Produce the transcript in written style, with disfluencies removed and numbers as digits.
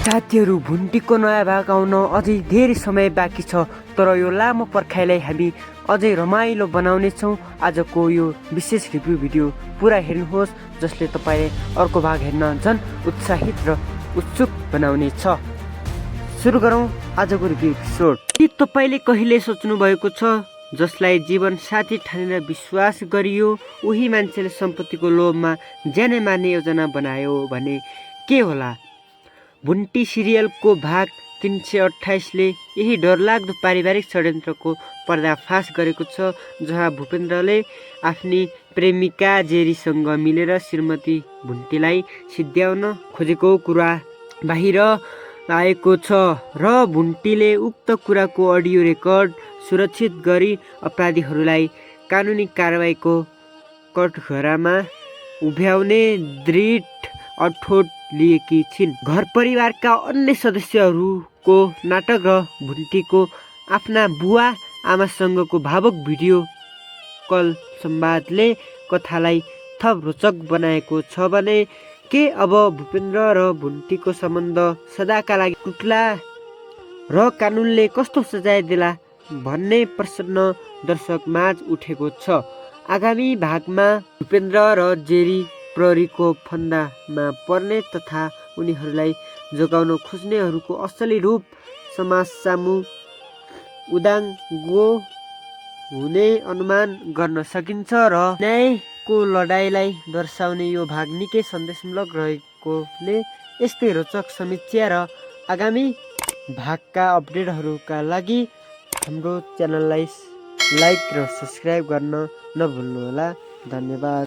साथीहरू, भुन्टीको नयाँ भाग आउन अझै धेरै समय बाँकी छ, तर यो लामो पर्खाइलाई हामी अझै रमाइलो बनाउनेछौँ। आजको यो विशेष रिभ्यू भिडियो पुरा हेर्नुहोस्, जसले तपाईँले अर्को भाग हेर्न झन् उत्साहित र उत्सुक बनाउनेछ। सुरु गरौँ आजको रिभ्यू एपिसोड। के तपाईँले कहिले सोच्नु भएको छ, जसलाई जीवन साथी ठानेर विश्वास गरियो, उही मान्छेले सम्पत्तिको लोभमा ज्यानै मार्ने योजना बनायो भने के होला? भुन्टी सिरियलको भाग 328ले यही डरलाग्दो पारिवारिक षड्यन्त्रको पर्दाफास गरेको छ, जहाँ भूपेन्द्रले आफ्नी प्रेमिका जेरीसँग मिलेर श्रीमती भुन्टीलाई सिद्ध्याउन खोजेको कुरा बाहिर आएको छ र भुन्टीले उक्त कुराको अडियो रेकर्ड सुरक्षित गरी अपराधीहरूलाई कानुनी कारबाहीको कठघरामा उभ्याउने दृढ अठोट लिएकी छिन्। घर परिवारका अन्य सदस्यहरूको नाटक र भुन्टीको आफ्ना बुवा आमासँगको भावुक भिडियो कल संवादले कथालाई थप रोचक बनाएको छ भने के अब भूपेन्द्र र भुन्टीको सम्बन्ध सदाका लागि टुट्ला र कानुनले कस्तो सजाय देला भन्ने प्रश्न दर्शकमाझ उठेको छ। आगामी भागमा भूपेन्द्र र जेरी प्रहरीको फन्दामा पर्ने तथा उनीहरूलाई जोगाउन खोज्नेहरूको असली रूप समाजसामु उदाङ्गो हुने अनुमान गर्न सकिन्छ र न्यायको लडाइँलाई दर्शाउने यो भाग निकै सन्देशमूलक रहेकोले यस्तै रोचक समीक्षा र आगामी भागका अपडेटहरूका लागि हाम्रो च्यानललाई लाइक र सब्सक्राइब गर्न नभुल्नुहोला। धन्यवाद।